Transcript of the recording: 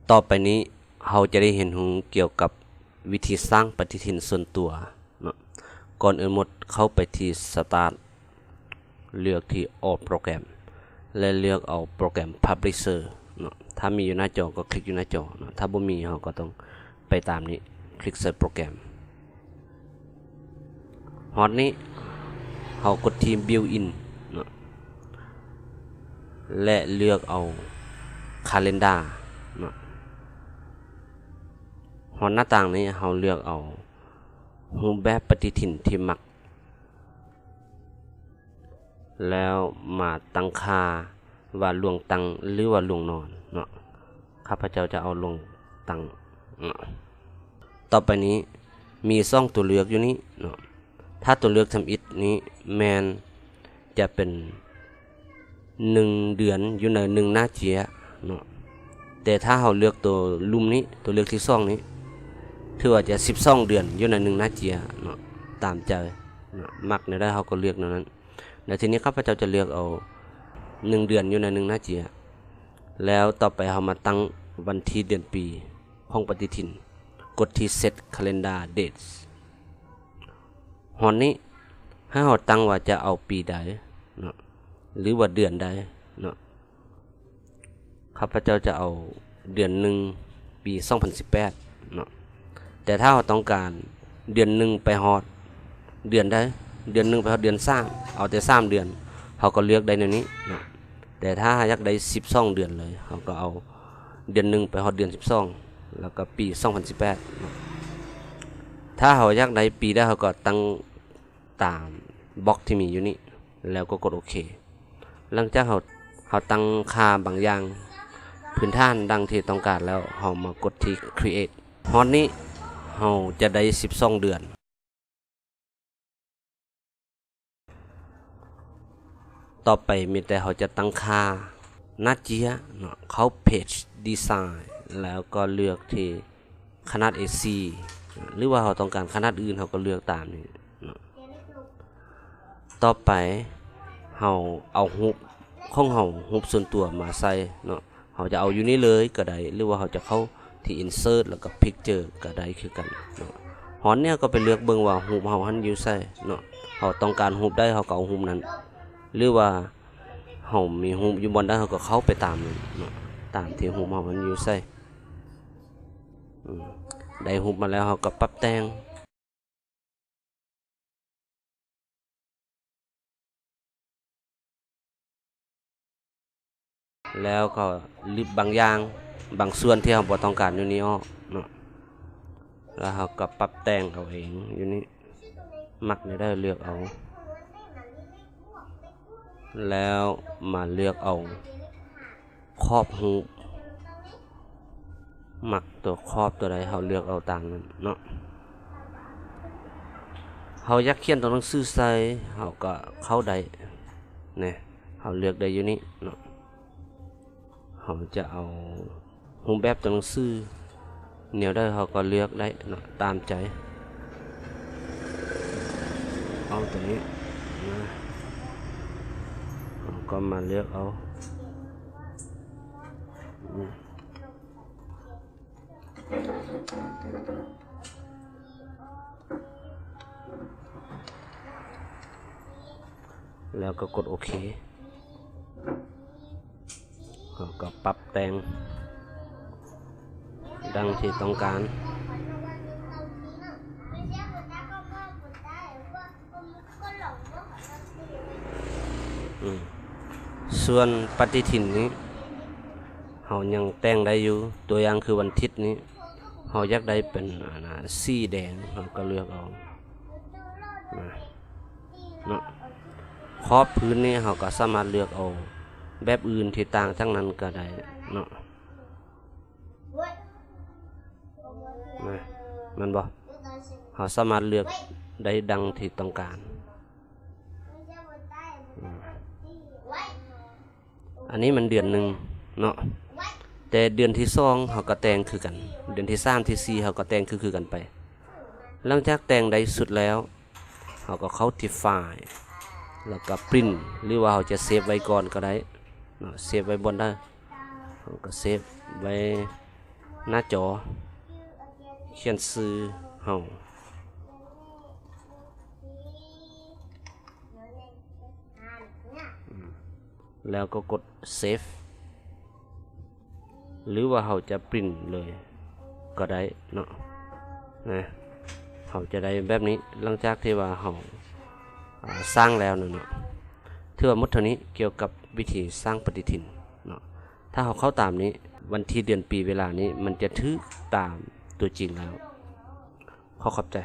ຕໍ່ໄປນີ້ເຮົາຈະໄດ້ຮຽນຮູ້ກ່ຽວກັບວິທີສ້າງປະຕິທິນສ່ວນຕົວເນາະ. ກ່ອນອື່ນໝົດເຂົ້າໄປທີ່ Start ເລືອກທີ່ All Program ແລະ ເລືອກເອົາໂປຣແກຣມ Publisher ເນາະ. ຖ້າມີຢູ່ໜ້າຈໍກໍຄລິກຢູ່ໜ້າຈໍເນາະ, ຖ້າບໍ່ມີເຮົາກໍຕ້ອງໄປຕາມນີ້ ຄລິກໃສ່ໂປຣແກຣມ. ຮອດນີ້ເຮົາກົດທີ່ Built-in ເນາະ ແລະ ເລືອກເອົາ Calendar ເນາະ. ຮອດໜ້າຕ່າງນີ້ເຮົາເລືອກເອົາຮູບແບບປະຕິທິນທີ່ມັກ ແລ້ວມາຕັ້ງຄ່າວ່າລວງຕັ້ງ ຫຼືວ່າລວງນອນເນາະ. ຂ້າພະເຈົ້າຈະເອົາລວງຕັ້ງເນາະ. ຕໍ່ໄປນີ້ມີສອງຕົວເລືອກຢູ່ນີ້ເນາະ. ຖ້າຕົວເລືອກທຳອິດນີ້ແມ່ນຈະເປັນໜຶ່ງເດືອນຢູ່ໃນໜຶ່ງໜ້າເຈ້ຍເນາະ. ແຕ່ຖ້າເຮົາເລືອກຕົວລຸ່ມນີ້ ຕົວເລືອກທີສອງນີ້ ຖືວ່າຈະສິບສອງເດືອນຢູ່ໃນໜຶ່ງໜ້າເຈ້ຍເນາະ. ຕາມໃຈເນາະ, ມັກແນວໃດເຮົາກໍເລືອກແນວນັ້ນ. ແລ້ວທີນີ້ຂ້າພະເຈົ້າຈະເລືອກເອົາໜຶ່ງເດືອນຢູ່ໃນໜຶ່ງໜ້າເຈ້ຍ. ແລ້ວຕໍ່ໄປເຮົາມາຕັ້ງວັນທີເດືອນປີຂອງປະຕິທິນ, ກົດທີ່ Set Calendar Dates. ຮອດນີ້ໃຫ້ເຮົາຕັ້ງວ່າຈະເອົາປີໃດເນາະ ຫຼືວ່າເດືອນໃດເນາະ. ຂ້າພະເຈົ້າຈະເອົາເດືອນໜຶ່ງ ປີສອງພັນສິບແປດເນາະ. ແຕ່ຖ້າເຮົາຕ້ອງການເດືອນໜຶ່ງໄປຮອດເດືອນໃດ, ເດືອນໜຶ່ງໄປຮອດເດືອນສາມ ເອົາແຕ່ສາມເດືອນ ເຮົາກໍເລືອກໄດ້ແນວນີ້ເນາະ. ແຕ່ຖ້າເຮົາຢາກໄດ້ສິບສອງເດືອນເລີຍ ເຮົາກໍເອົາເດືອນໜຶ່ງໄປຮອດເດືອນສິບສອງ ແລ້ວກໍປີສອງພັນສິບແປດເນາະ. ຖ້າເຮົາຢາກໄດ້ປີໃດ ເຮົາກໍຕັ້ງຕາມບັອກທີ່ມີຢູ່ນີ້ ແລ້ວກໍກົດໂອເຄ. ຫຼັງຈາກເຮົາ ເຮົາຕັ້ງຄ່າບາງຢ່າງພື້ນຖານດັ່ງທີ່ຕ້ອງການແລ້ວ ເຮົາມາກົດທີ່ Create. ຮອດນີ້ເຮົາຈະໄດ້ສິບສອງເດືອນ. ຕໍ່ໄປມີແຕ່ເຮົາຈະຕັ້ງຄ່າໜ້າເຈ້ຍເນາະ, ເຂົ້າ Page Design ແລ້ວກໍເລືອກທີ່ ຂະໜາດ ເອສີ່ ຫຼືວ່າເຮົາຕ້ອງການຂະໜາດອື່ນ ເຮົາກໍເລືອກຕາມນີ້ເນາະ. ຕໍ່ໄປເຮົາເອົາຮູບຂອງເຮົາ ຮູບສ່ວນຕົວມາໃສ່ເນາະ. ເຮົາຈະເອົາຢູ່ນີ້ເລີຍກໍໄດ້ ຫຼືວ່າເຮົາຈະເຂົ້າທີ່ Insert ແລ້ວກໍ Picture ກໍໄດ້ຄືກັນເນາະ. ຮອດນີ້ກໍໄປເລືອກເບິ່ງວ່າຮູບເຮົາຫັ້ນຢູ່ໃສເນາະ. ເຮົາຕ້ອງການຮູບໃດ ເຮົາກໍເອົາຮູບນັ້ນ ຫຼືວ່າເຮົາມີຮູບຢູ່ບ່ອນໃດ ເຮົາກໍເຂົ້າໄປຕາມນັ້ນເນາະ, ຕາມທີ່ຮູບເຮົາຫັ້ນຢູ່ໃສ. ອືມ ໄດ້ຮູບມາແລ້ວ ເຮົາກໍປັບແຕ່ງ ແລ້ວກໍລຶບບາງຢ່າງ ບາງສ່ວນທີ່ເຮົາບໍ່ຕ້ອງການຢູ່ນີ້ອອກເນາະ. ແລ້ວເຮົາກໍປັບແຕ່ງເອົາເອງຢູ່ນີ້, ມັກແນວໃດເລືອກເອົາ. ແລ້ວມາເລືອກເອົາຂອບຮູບ, ມັກຕົວຂອບຕົວໃດເຮົາເລືອກເອົາຕາມນັ້ນເນາະ. ເຮົາຢາກຂຽນຕົວໜັງສືໃສ່ ເຮົາກໍເຂົ້າໄດ້ນະ, ເຮົາເລືອກໄດ້ຢູ່ນີ້ເນາະ. ເຮົາຈະເອົາ ຮູບແບບຕົວໜັງສືແນວໃດເຮົາກໍເລືອກໄດ້ເນາະ ຕາມໃຈ. ເອົາຕົວນີ້ມາ ເຮົາກໍມາເລືອກເອົາ ອືມ ແລ້ວກໍກົດໂອເຄ. ເຮົາກໍປັບແຕ່ງດັ່ງທີ່ຕ້ອງການ. ອືມ ສ່ວນປະຕິທິນນີ້ ເຮົາຍັງແຕ່ງໄດ້ຢູ່. ຕົວຢ່າງຄືວັນທິດນີ້ ເຮົາຢາກໄດ້ເປັນ ອັນນ່າ ສີແດງ ເຮົາກໍເລືອກເອົາ. ນະ ເນາະ. ຂອບພື້ນນີ້ເຮົາກໍສາມາດເລືອກເອົາແບບອື່ນທີ່ຕ່າງຈາກນັ້ນກໍໄດ້ເນາະ ນະ ແມ່ນບໍ່? ເຮົາສາມາດເລືອກໄດ້ດັ່ງທີ່ຕ້ອງການ. ອືມ ອັນນີ້ມັນເດືອນໜຶ່ງເນາະ, ແຕ່ເດືອນທີສອງເຮົາກໍແຕ່ງຄືກັນ, ເດືອນທີສາມ ທີສີ່ ເຮົາກໍແຕ່ງຄື ຄືກັນໄປ. ຫຼັງຈາກແຕ່ງໄດ້ຊຸດແລ້ວ ເຮົາກໍເຂົ້າທີ່ File ແລ້ວກໍ Print ຫຼືວ່າເຮົາຈະເຊບໄວ້ກ່ອນກໍໄດ້ເນາະ, ເຊບໄວ້ບ່ອນໃດ ເຮົາກໍເຊບໄວ້ ໜ້າຈໍ ຂຽນຊື່ເຮົາ ແລ້ວກໍກົດ Save ຫຼືວ່າເຮົາຈະປຣິ້ນເລີຍກໍໄດ້ເນາະ ນະ ເຮົາຈະໄດ້ແບບນີ້ ຫຼັງຈາກທີ່ວ່າເຮົາ ອາ ສ້າງແລ້ວນັ້ນເນາະ. ຖືວ່າໝົດເທົ່ານີ້ກ່ຽວກັບວິທີສ້າງປະຕິທິນເນາະ. ຖ້າເຮົາເຂົ້າຕາມນີ້ ວັນທີ ເດືອນ ປີ ເວລານີ້ ມັນຈະຖືກຕາມຕົວຈິງແລ້ວ. ຂໍຂອບໃຈ.